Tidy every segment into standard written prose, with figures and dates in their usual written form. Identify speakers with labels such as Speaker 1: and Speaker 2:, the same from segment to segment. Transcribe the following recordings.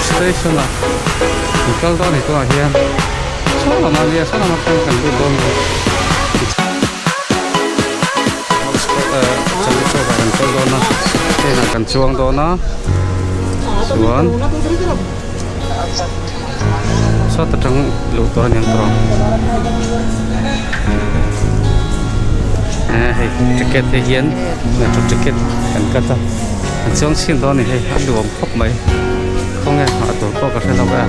Speaker 1: Station ah kan kal dawn a ni tunah hian saw lamah nia saw lamah khan kan lut dawn a ni Chandichowk ah kan kal dawn a train ah kan chuang dawn a chuan sawta tang luh tur a ni ang tawh ang eh hei ticket te hian metro ticket kan cut a an chuang chhin dawn a ni hei a nuam khawp mai khawnge nghah tur pawh ka hre lo e.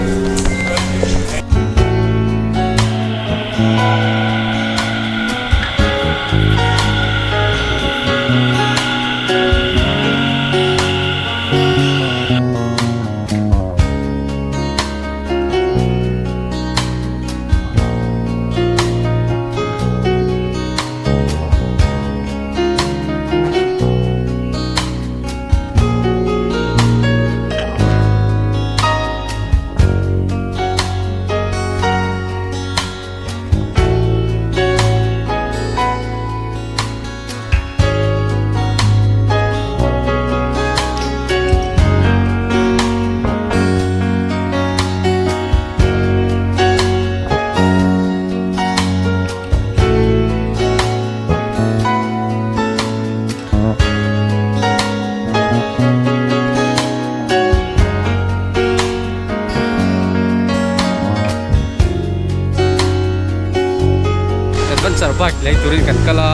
Speaker 1: Adventure bike lei turin kan kal a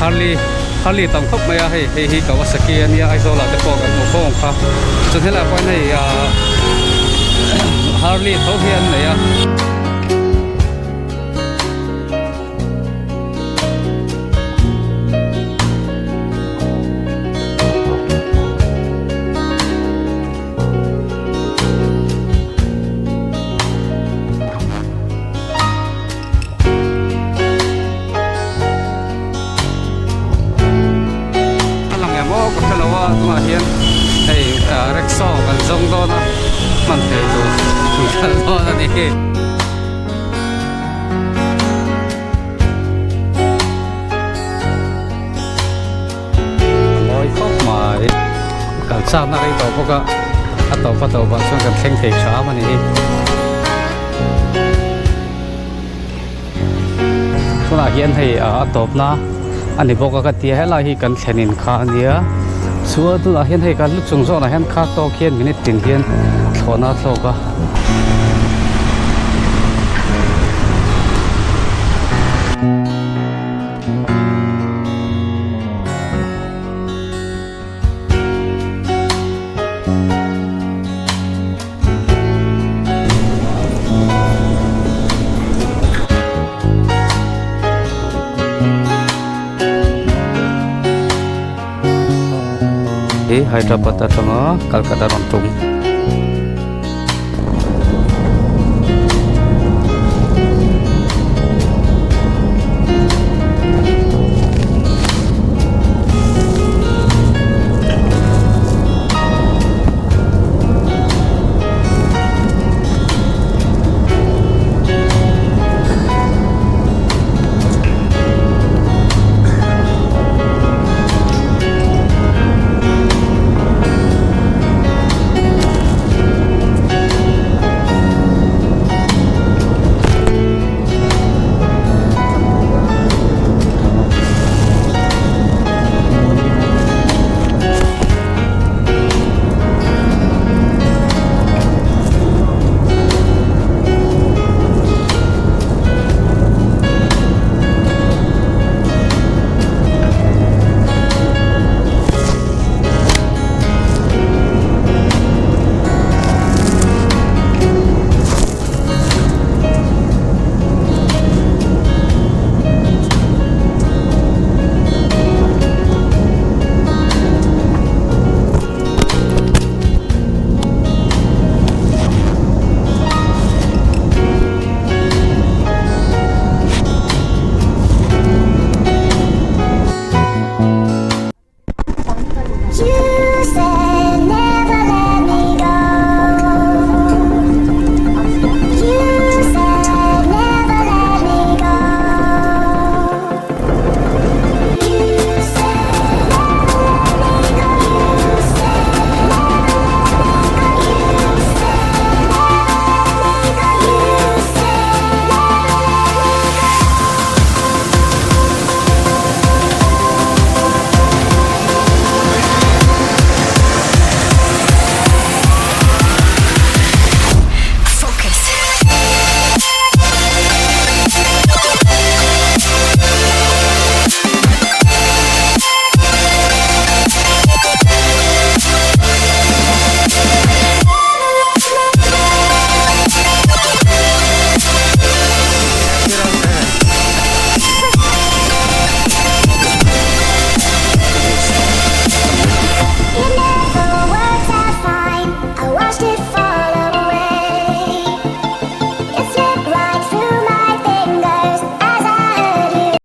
Speaker 1: Harley Harley tam khawp mai a hei hei hi Kawasaki a nia Aizawl ah te pawh kan hmu fo ang kha chuan helaiah pawh hian hei ah Harley tho hi an nei a. A lang em aw ka hrelo a tunah hian hei rickshaw kan zawng dawn a hman thei tur kan kal dawn a ni. A mawi khawp mai kal chakna rei tawh bawk a a tawp a tawp ah chuan kan thleng thei hram a ni hi tunah hian hei a tawpna a ni bawk a ka tia helai hi kan thlen in kha a nia chuan tunah hian hei kan lu chung zawnah hian kha tawk hian minute tin hian thlawhna a thlawk a. Hi Hyderabad atanga Calcutta rawn tum.